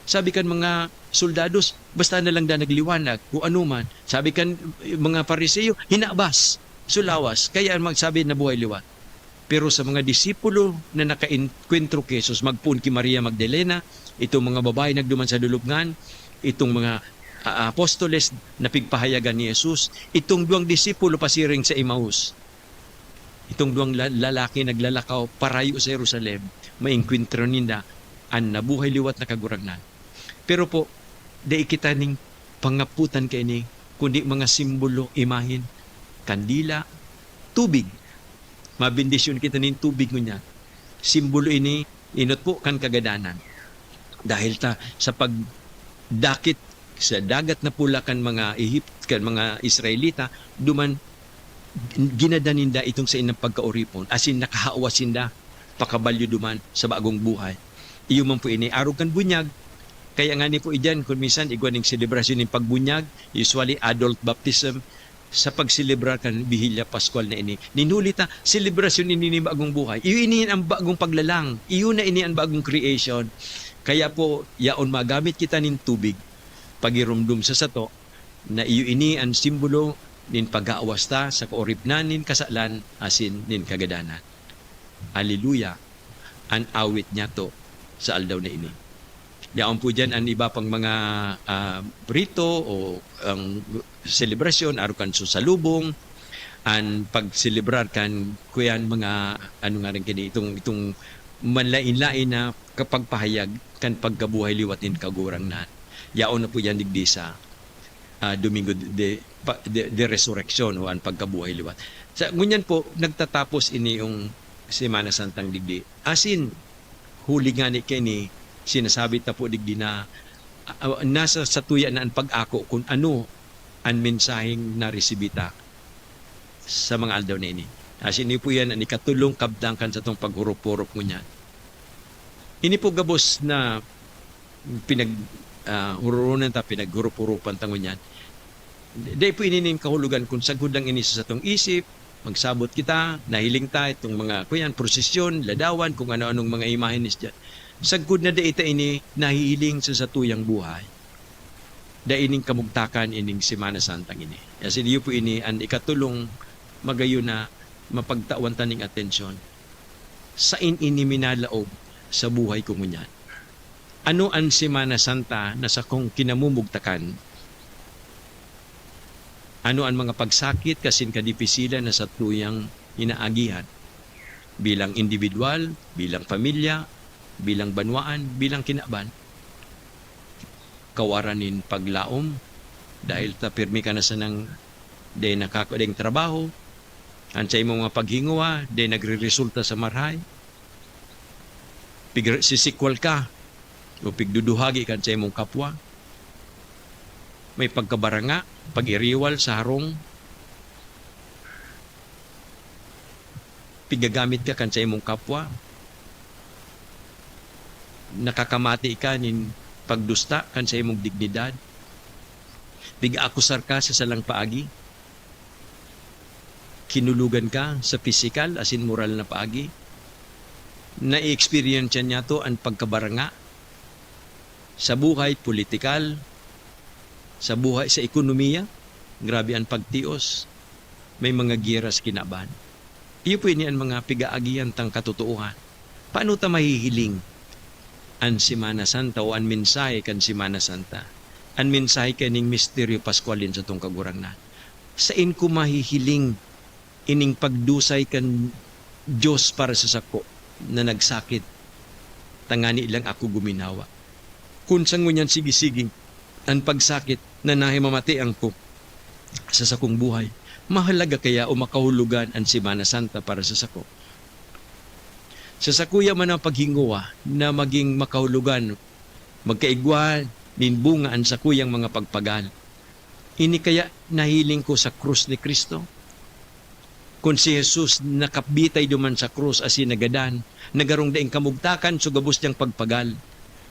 Sabi kan mga soldados, "Basta na lang daa nagliwanag, o ano man." Sabi kan mga Fariseo, "Hinabas, sulawas." Kaya ang magsabi, nabuhay liwat. Pero sa mga disipulo na nakaengkwentro ki Jesus, magpoon ki Maria Magdalena, itong mga babae nagduman sa lulubngan, itong mga, ah, apostoles na pigpahayagan ni Jesus, itong duwang disipulo pasiring sa Emmaus, itong duwang la-, lalaki naglalakaw parayo sa Jerusalem, maengkwentro ninda an nabuhay liwat na Kagurangnan. Pero po, dai kita nin pangaputan kaini, kundi mga simbolo, imahen, kandila, tubig. Mabendisyon kita nin tubig ngunyan. Simbolo ini, inot po, kan kagadanan. Dahil ta, sa pagdakit sa Dagat na Pula kan mga Ehip-, kan mga Israelita, duman ginadan ninda itong saindang pagkaoripon, asin nakahawa sinda pakabalyo duman sa bagong buhay. Iyo man po ini, arog kan bunyag. Kaya ngani po iyan, kun minsan igwa ning selebrasyon nin pagbunyag, usually adult baptism, sa pagselebrar kan Bihilya Pascual na ini. Nin huli ta, selebrasyon ini nin bagong buhay. Iyo ini an bagong paglalang. Iyo na ini an bagong creation. Kaya po, yaon magamit kita nin tubig, pagiromdom sa sato, na iyo ini an simbolo nin pag-aawas ta sa kaoripnan nin kasalan asin nin kagadanan. Aleluya! An awit niyato sa aldaw na ini. Yaon po diyan an iba pang mga, ah, rito o ang selebrasyon, arog kan susalubong, an pagselebrar kan, kuyan, mga, ano nga rin kini, itong, itong manlain-lain na kapagpahayag kan pagkabuhay liwat nin Kagurangnan. Yaon na po yan digdi sa, ah, Domingo de, pa, de, de Resurreccion o an pagkabuhay liwat. Sa, ngunyan po, nagtatapos ini yung Semana Santang digdi. Asin, huli ngani kaini, sinasabi ta po digdi na, ah, nasa satuya na an pag-ako kun ano an mensaheng naresibi ta sa mga aldaw na ini. Asin ini po yan an ikatulong kabtang kan satong paghurop-hurop ngunyan. Ini po gabos na pinag, ah, huroronan ta, pinaghurop-huropan ta ngunyan. Dai po ini nin kahulogan kun sagkod lang ini sa satong isip, magsabot kita, nahiling ta itong mga, kuyan, prosesyon, ladawan, kung ano-anong mga imahen diyan. Sagkod na dai ta ini nahihiling sa satuyang buhay. Dai nin kamugtakan ining Semana Santang ini. Asin iyo po ini an ikatulong magayon na mapagtawan ta ning atensyon. Sain ini minalaog sa buhay ko ngunyan? Ano an Semana Santa na sakong kinamumugtakan? Ano an mga pagsakit kasin kadipisilan na satuyang inaagihan? Bilang indibidwal, bilang pamilya, bilang banwaan, bilang kinaban? Kawaran nin paglaom, dahil ta pirmi ka na sanang dai nakakua ning trabaho, an saimong mga paghingowa dai nagreresulta sa marahay, pig-, sisikwal ka o pigduduhagi kan saimong kapwa. May pagkabaranga, pag-iriwal sa harong, pigagamit ka kan saimong kapwa, nakakamati ka nin pagdusta kan saimong dignidad, pig-aakusar ka sa salang paagi, kinulogan ka sa pisikal asin moral na paagi, na-experience niyato an pagkabaranga sa buhay politikal, sa buhay sa ekonomiya, grabe an pagtios, may mga giyera sa kinaban. Iyo po ini an mga pigaagihan tang katotoohan. Paano ta mahihiling an Semana Santa o an mensahe kan Semana Santa? An mensahe kaning misteryo paskwal nin satong Kagurangnan. Sain ko mahihiling ining pagdusay kan Dios para sa sako na nagsakit, tangani lang ako guminawa. Kun sa ngunyan sige-sige an pagsakit na nahimamatian ko sa sakong buhay, mahalaga kaya o makahulugan an Semana Santa para sa sako? Sa sakuya man ang paghingowa na maging makahulugan, magkaigwa nin bunga an sakuyang mga pagpagal. Ini kaya nahiling ko sa krus ni Cristo? Kun si Jesus nakabitay duman sa krus asin nagadan, na garong daing kamugtakan so gabos niyang pagpagal,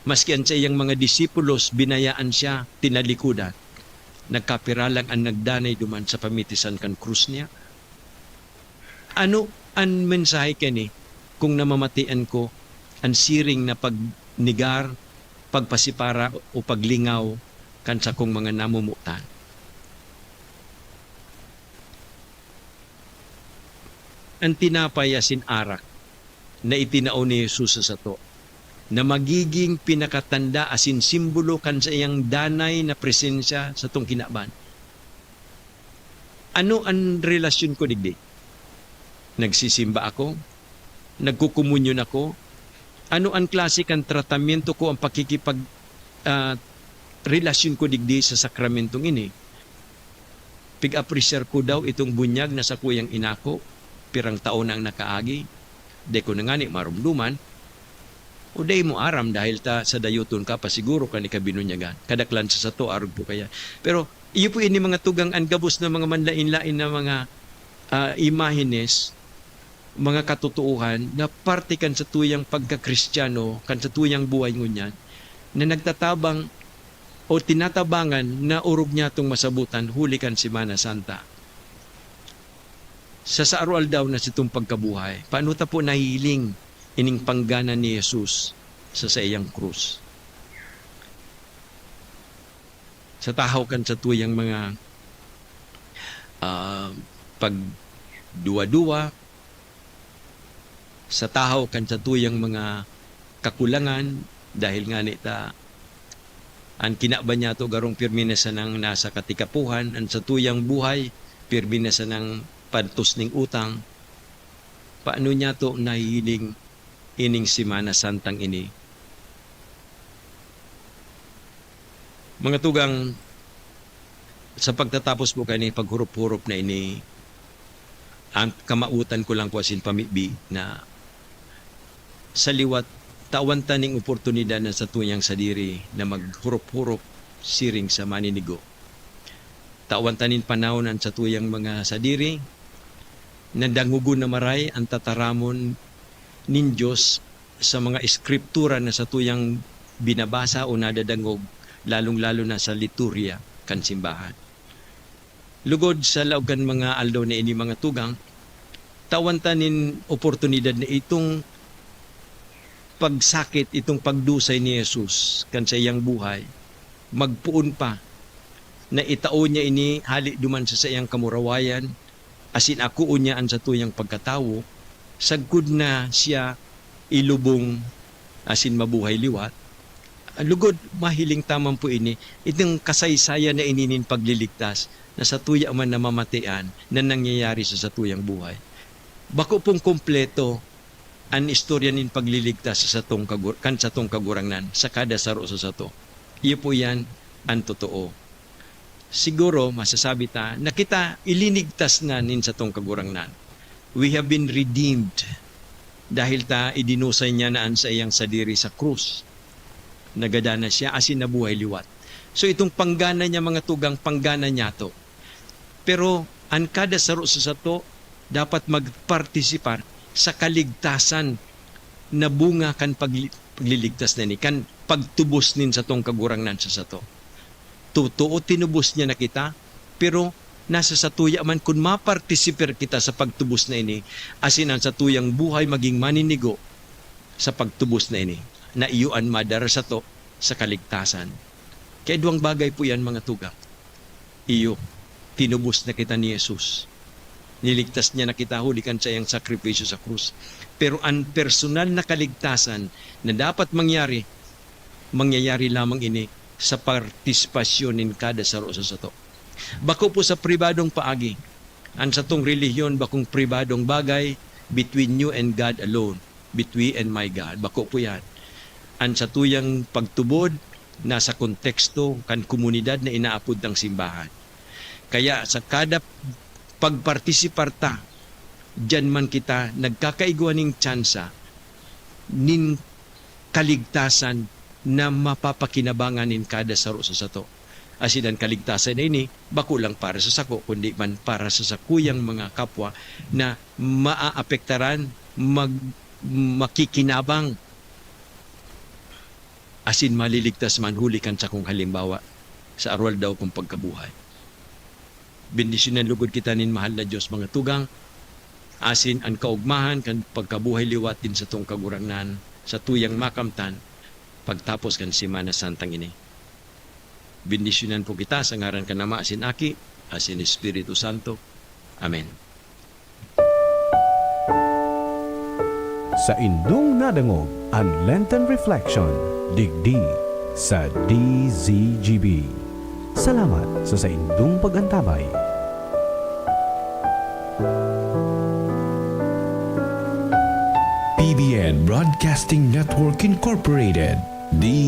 maski an saiyang mga disipulos binayaan siya, tinalikodan, nagkapira lang an nagdanay duman sa pamitisan kan krus niya. Ano an mensahe kani kung namamatian ko an siring na pagnegar, pagpasipara o paglingaw kan sakong mga namomotan? An tinapay asin arak na itinao ni Jesus sa sato, na magiging pinakatanda asin simbolo kan saiyang danay na presensya sa satong kinaban. Ano an relasyon ko digdi? Nagsisimba ako? Nagkokomunyon ako? Ano an klase kan tratamiento ko, an pakikipag, ah, relasyon ko digdi sa sakramentong ini? Pig-apresyar ko daw itong bunyag na sakuyang inako, pirang taon na ang nakaagi, dai ko na ngani maromdoman, o dai mo aram dahil ta sa dayoton ka pa siguro kan ikabinunyagan. Kadaklan sa sato, arog po kaya. Pero iyo po ini mga tugang an gabos na mga manlain-lain na mga, ah, imahenes, mga katotoohan na parte kan satuyang pagkakristiyano, kan satuyang buhay ngunyan, na nagtatabang o tinatabangan na orog niyatong masabotan huli kan Semana Santa. Sa saro aldaw na sitong pagkabuhay, paano ta po nahihiling ining pangganan ni Jesus sa saiyang krus? Sa tahaw kan satuyang mga, ah, pagduwa-duwa, sa tahaw kan satuyang mga kakulangan, dahil ngani ta, an kinaban niyato garong pirmi na sanang nasa katikapohan, an satuyang buhay, pirmi na sanang pantos ning utang. Paano niyato nahihiling ining Semana Santang ini? Mga tugang, sa pagtatapos po kani paghurop-hurop na ini, ang kamawotan ko lang po asin pamibi na sa liwat, tawan ta ning oportunidad na satuyang sadiri na maghurop-hurop siring sa maninigo. Tawan ta nin panahon an satuyang mga sadiri na dangogon na maray an tataramon nin Dios sa mga eskriptura na satuyang binabasa o nadadangog, lalong-lalo na sa liturhiya kan simbahan. Lugod sa laog kan mga aldaw na ini, mga tugang, tawan ta nin oportunidad na itong pagsakit, itong pagdusay ni Jesus kan saiyang buhay, magpoon pa na itao niya ini hale duman sa saiyang kamurawayan, asin akoon niya an satuyang pagkatawo, sagkod na siya ilubong asin mabuhay liwat. Lugod, mahiling ta man po ini, itong kasaysayan na ini nin pagliligtas na satuya man namamatian na nangyayari sa satuyang buhay. Bako pong kompleto an istorya nin pagliligtas sa satong kagur-, kan satong Kagurangnan sa kada saro sa sato. Iyo po iyan an totoo. Siguro masasabi ta na kita ilinigtas na nin satong Kagurangnan. We have been redeemed dahil ta idinusay niya na an saiyang sadiri sa krus. Nagadan na siya asin nabuhay liwat. So, itong panggana niya, mga tugang, panggana niya to. Pero an kada saro sa sato dapat magpartisipar sa kaligtasan na bunga kan pagli-, pagliligtas na ini, kan pagtubos nin satong Kagurangnan sa sato. Totoo, tinubos niya na kita, pero nasa satuya man kun mapartisipar kita sa pagtubos na ini, asin an satuyang buhay magin maninigo sa pagtubos na ini, na iyo an madara sato sa kaligtasan. Kaya duwang bagay po yan, mga tugang. Iyo, tinubos na kita ni Jesus. Niligtas niya na kita huli kan saiyang sakripisyo sa krus. Pero an personal na kaligtasan na dapat mangyari, mangyayari lamang ini sa partisipasyon nin kada saro sa sato. Bako po sa pribadong paagi, an satong relihiyon bakong pribadong bagay, between you and God alone, between and my God. Bako po yan. An satuyang pagtubod nasa konteksto kan komunidad na inaapod tang simbahan. Kaya sa kada pagpartisipar ta, diyan man kita nagkakaigwa ning tsansa nin kaligtasan na mapapakinabangan nin kada saro sa sato. Asin an kaligtasan na ini, bako lang para sa sako, kundi man para sa sakuyang mga kapwa na maaapektaran, mag-, makikinabang, asin maliligtas man huli kan sakong halimbawa sa aroaldaw kong pagkabuhay. Bendisyonan lugod kita nin mahal na Dios, mga tugang, asin an kaogmahan kan pagkabuhay liwat nin satong Kagurangnan satuyang makamtan pagtapos kan Semana Santang ini. Bendisyonan po kita sa ngaran kan Ama, asin Aki, asin Espiritu Santo. Amen. Saindong nadangog an Lenten Reflection digdi sa D Z G B. Salamat sa saindong pag-antabay. P B N Broadcasting Network Incorporated, D